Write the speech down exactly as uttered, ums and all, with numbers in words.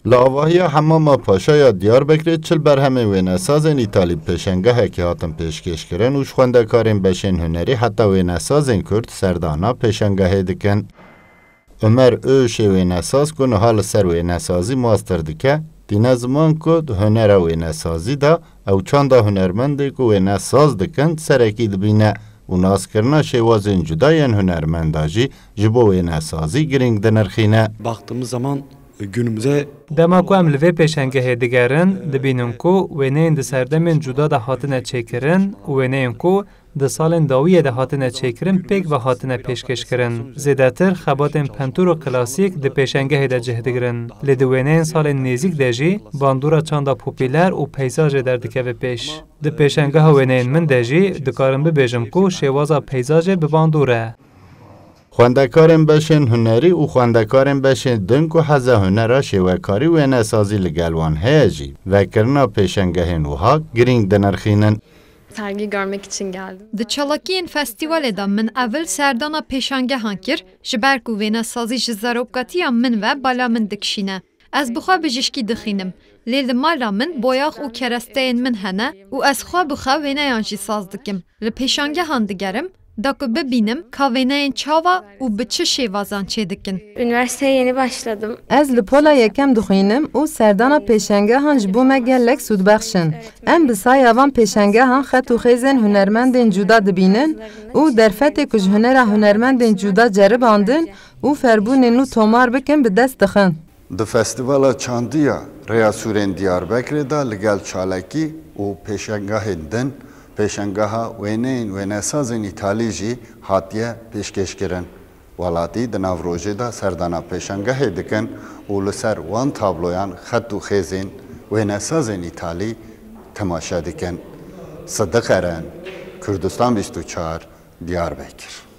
Li avahiya Hemama Paşa ya Diyarbekirê çil berhemên wênesazên Îtalî pêşengehekê hatin pêşkêşkirin û ji xwendekarên beşên hunerî heta wênesazên Kurd serdana pêşengehê dikin. Omer Öşê wênesaz ku niha li ser wênesazî master dike, tîne ziman ku di hunera wênesazî de ew çanda hunermendê ku wênesaz dikin serekî dibîne û naskirina şêwazên cuda yên hunermenda jî ji bo wênesazî girîng dinirxîne. Baktığımız zaman günümüze Dema ku em li vê pêşengehê digerin, dibînin ku wêneyên di serdemên cuda de hatine çêkirin û wêneyên ku di salên dawiyê de hatine çêkirin pêk ve hatine pêşkêşkirin. Zêdetir xebatên pentûro klasîk di pêşengehê de cih digirin. Lê di wêneyên salên nêzîk de jî bandora çanda popîler û peyzajê derdikeve pêş. Di pêşengeha wêneyên min de jî dikarim bibêjim ku şêwaza peyzajê bi bandor e. Xwendekarên beşên hunerî û xwendekarên beşên din ku heza hunera şêwekarî û wênesazî li gel wan heye jî, vekirina pêşengehên wiha girîng dinirxînin. Sergiyi görmek için geldim. Di çalakiyên festîvalê de min evil serdana pêşangehan kir, ji ber ku wênesazî ji zarokatiya min ve bala min dikişîne. Ez bi xwe bijîşkî dixînim, lê li mala min boyax û keresteyên min hene û ez xwe bi xwe wêneyan jî saz dikim. Li pêşangehan digerim, da ku bibînim ka wêneyên çawa û bi çi şêwazan çêdikin. Üniversiteye yeni başladım. Ez li pola yekem dixwînim û serdana pêşengehan ji bo me gelek sûdbexş in. Em bi saya van pêşengehan xet û xêzên hunermendên cuda dibînin û derfetê ku ji hunera hunermendên cuda ceribandin û ferbûnên nû tomar bikin bi dest dixin. Di Festîvala Çandî ya Rêya Sûrên Diyarbekirê de li gel çalakî û pêşengehên din, pêşengeha wêneyên wênesazên Îtalî jî hatiye pêşkêşkirin. Welatî di nav rojê de serdana pêşengehê dikin û li ser wan tabloyan xet û xêzên wênesazên Îtalî temaşe dikin. Sidiq Eren, Kurdistan bîst û çar, Diyarbekir.